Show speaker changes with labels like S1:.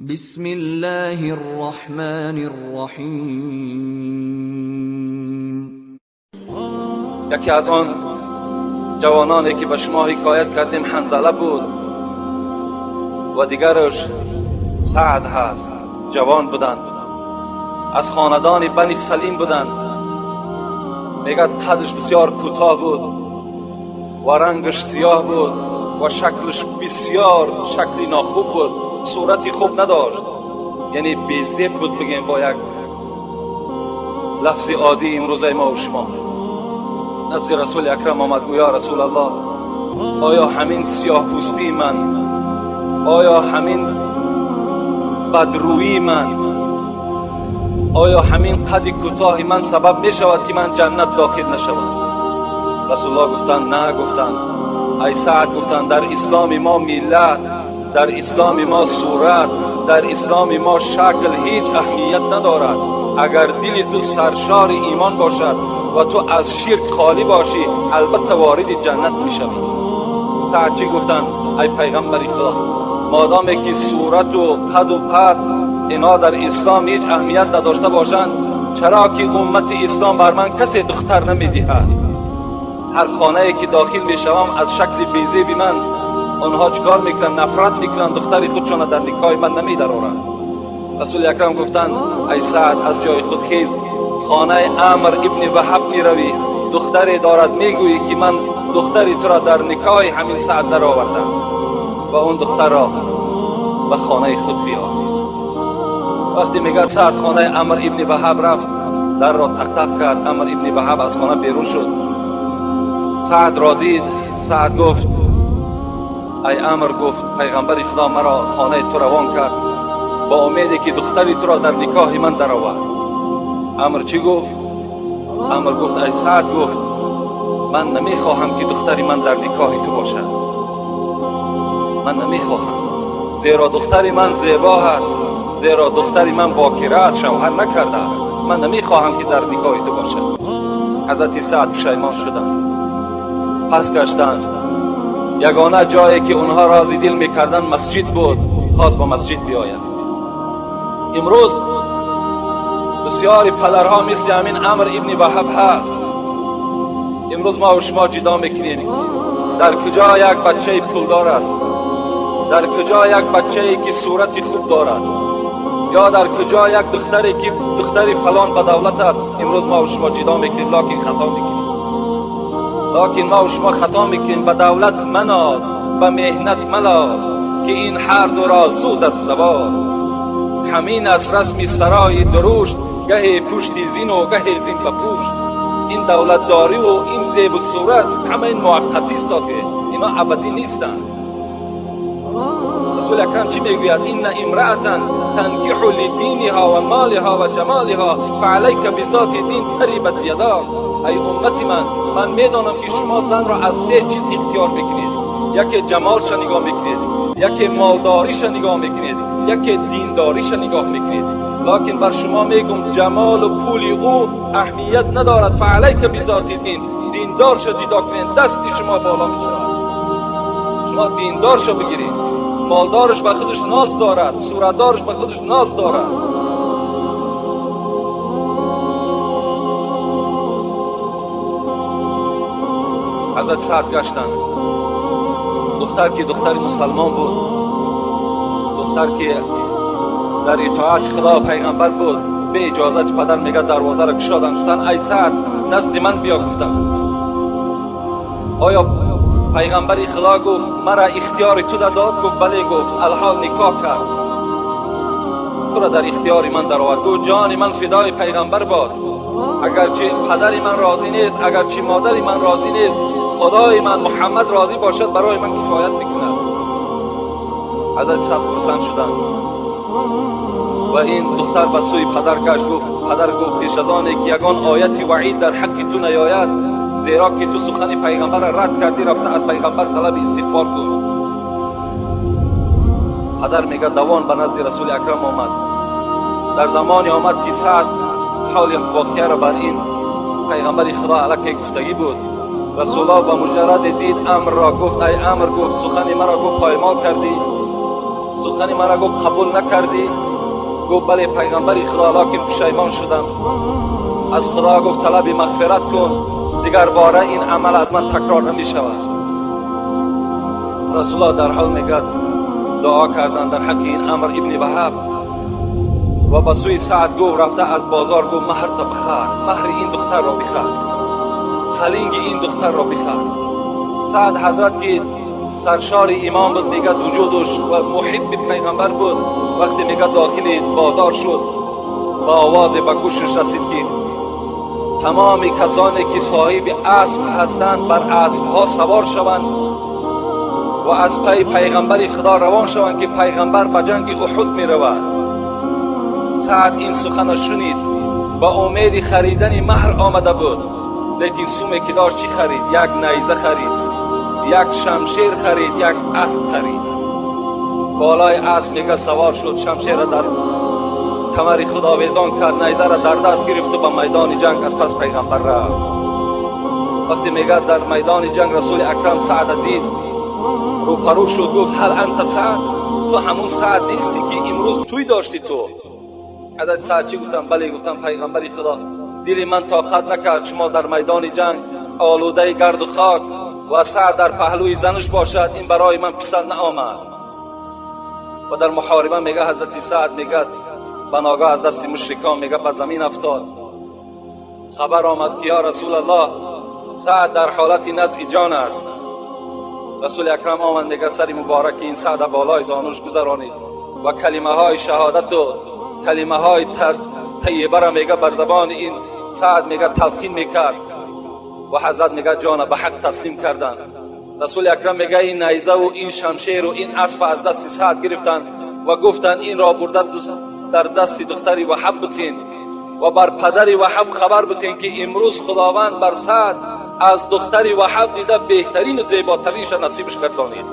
S1: بسم الله الرحمن الرحیم.
S2: یکی از آن جوانانی که به شما حکایت کردیم حنظله بود و دیگرش سعد هست. جوان بودند، از خاندان بنی سلیم بودند. میگه قدش بسیار کوتاه بود و رنگش سیاه بود و شکلش بسیار شکلی ناخوب بود، صورتی خوب نداشت، یعنی بی‌زیب بود بگیم با یک لفظ عادی امروزه ما و شما. نزد رسول اکرم آمد، گویا یا رسول الله، آیا همین سیاه پوستی من، آیا همین بدرویی من، آیا همین قد کوتاه من سبب می شود که من جنت داخل نشوم؟ رسول الله گفتند نه. گفتند ای سعد، گفتند در اسلام ما ملت، در اسلام ما صورت، در اسلام ما شکل هیچ اهمیت ندارد. اگر دل تو سرشار ایمان باشد و تو از شرک خالی باشی، البته وارد جنت میشوی. سعد چی گفتند؟ ای پیغمبر خدا، مادامی که صورت و قد و پس اینا در اسلام هیچ اهمیت نداشته باشند، چرا که امت اسلام بر من کسی دختر نمیدهد؟ هر خانه ای که داخل میشوم از شکل بیزیب من آنها چکار میکنن؟ نفرت میکنن، دختر خودشان در نکاح من نمیدرارند. رسول اکرم گفتند ای سعد، از جای خود خیز، خانه عمر ابن وهب میروی، دختری دارد، میگویی که من دختری تو را در نکاح همین سعد درآوردم و اون دختر را به خانه خود بیار. وقتی میگه سعد خانه عمر ابن وهب رفت، در را تق تق کرد. عمر ابن وهب از خانه بیرون شد، سعد را دید. سعد گفت ای عمر، گفت پیغمبر خدا مرا خانه تو روان کرد با امیدی که دختری تو را در نکاح من درآورد. عمر چی گفت؟ عمر گفت ای سعد، گفت من نمیخواهم که دختری من در نکاح تو باشد، من نمیخواهم، زیرا دختری من زیبا هست، زیرا دختری من باکره است، شوهر نکرده است، من نمیخواهم که در نکاح تو باشد. حضرت سعد پشیمان شدند، پس گشتند. یگانه جایی که اونها راضی دل میکردن مسجد بود، خواست با مسجد بیاید. امروز بسیاری پدرها مثل همین عمر ابن وهب هست. امروز ما و شما جدا میکنیم در کجا یک بچه پولدار است، در کجا یک بچه که صورت خوب دارد، یا در کجا یک دختری که دختری فلان به دولت است. امروز ما و شما جدا میکنیم، لکن خطا میکنیم. لکن ما و شما خطا میکنیم. به دولت مناز، به مهنت ملاز، که این هر دو را زود از زوال. همین از رسم سرای درشت، گه پشتی زین و گه زین به پشت. این دولت داری و این زیب و صورت همه این موقتی است، اینا ابدی نیستند. رسول اکرم چی میگوید؟ ان امرأة تنکح لدینها و مالها و جمالها فعلیک بذات دین تربت یداک. ای امت من، من میدانم که شما زن را از سه چیز اختیار میکنید. یکی جمالش نگاه میکنید، یکی مالداریش نگاه میکنید، یکی دینداریش نگاه میکنید. لکن بر شما میگم جمال و پول او اهمیت ندارد. فعلیک بذات دین، دیندارش جدا کنید، دست شما بالا میشود. شما دیندارش بگیرید، مالدارش به خودش ناز دارد، صورتدارش به خودش ناز دارد. حضرت سعد گشتند. دختر که دختر مسلمان بود، دختر که در اطاعت خدا و پیغمبر بود، به اجازت پدر میگه دروازه را گشادن. گفتن ای سعد نزد من بیا. گفتن آیا پیغمبر خدا گفت مرا اختیار تو داد؟ گفت بله. گفت الحال نکاح کرد، تو را در اختیار من درآورد. گفت جان من فدای پیغمبر باد، اگرچه پدر من راضی نیست، اگرچه مادر من راضی نیست، خدای من محمد راضی باشد برای من کفایت میکند. حضرت سعد خرسند شدند و این دختر به سوی پدر گشت. گفت پدر، گفت پیش از آن که یگان آیت وعید در حق تو نیاید، زیرا که تو سخن پیغمبر را رد کردی، رفته از پیغمبر طلب استغفار کن. پدر میگه دوان به نزد رسول اکرم آمد. در زمانی آمد که سعد حال واقعه را بر این پیغمبر خدا علیه گفتگی بود. رسول الله به مجرد دید امر را گفت ای امر، گفت سخن مرا گفت پایمال کردی، Сухани мара, гуфт, қабул накардӣ? Гуфт: бале, пайғамбари Худо, локин пушаймон шудам. Аз Худо, гуфт, талаби мағфират кун, дигар бора ин амал аз ман такрор намешавад. Расулуллоҳ дарҳол, мегӯяд, дуо карданд дар ҳаққи ин Амр ибни Ваҳаб ва ба сӯи Саъд гуфт: рафта аз бозор, гуфт, маҳрта бихар, маҳри ин духтарро бихар, талинги ин духтарро бихар. Саъд ҳазрат, ки саршори имон буд, мегӯяд, вуҷудуш ва муҳибби пайғамбар буд, вақте, мегӯяд, дохили бозор шуд, ба овозе ба гӯшаш расид, ки тамоми касоне ки соҳиби асп ҳастанд, бар аспҳо савор шаванд ва аз пайи пайғамбари Худо равон шаванд, ки пайғамбар ба ҷанги Уҳуд меравад. Саъд ин сухана шунид, ба умеди харидани маҳр омада буд, лекин суме ки дошт чӣ харид? Як найза харид, як шамшер харид, як асп харид. Болои асп, мега, савор шуд, шамшера дар камари худ овезон кард, найзара дар даст гирифту ба майдони ҷанг аз пас пайғамбар рафт. Вақте, мегӯяд, дар майдони ҷанг Расули Акрам Саъда дид, рӯпарӯ шуд, гуфт: هل أنت سعد؟ Ту ҳамун Саъд нестӣ, ки имрӯз тӯй доштӣ ту? Ҳазрати Саъд чӣ гуфтам? Бале, гуфтам, пайғамбари Худо, дили ман тоқат накард, шумо дар майдони ҷанг олудаи гарду хок ва Саъд дар паҳлӯи занаш бошад, ин барои ман писанд наомад. Ва дар муҳориба, мега, ҳазрати Саъд, мегӯяд, ба ногоҳ аз дасти мушрикон, мега, ба замин афтод. Хабар омад, ки ё Расулаллоҳ, Саъд дар ҳолати назъи ҷон аст. Расули Акрам омад, мега, сари мубораки ин Саъда болои зонуш гузаронид ва калимаҳои шаҳодату калимаҳои тайибара, мега, бар забони ин Саъд, мега, талқин мекард ва ҳазрат, мега, ҷона ба ҳақ таслим карданд. Расули Акрам, мега, ин найзаву ин шамшеру ин аспа аз дасти Саъд гирифтанд ва гуфтанд: инро бурда дар дасти духтари Ваҳаб битин ва бар падари Ваҳаб хабар битин, ки имрӯз Худованд бар Саъд аз духтари Ваҳаб дида беҳтарину зеботаринша насибаш гардонид.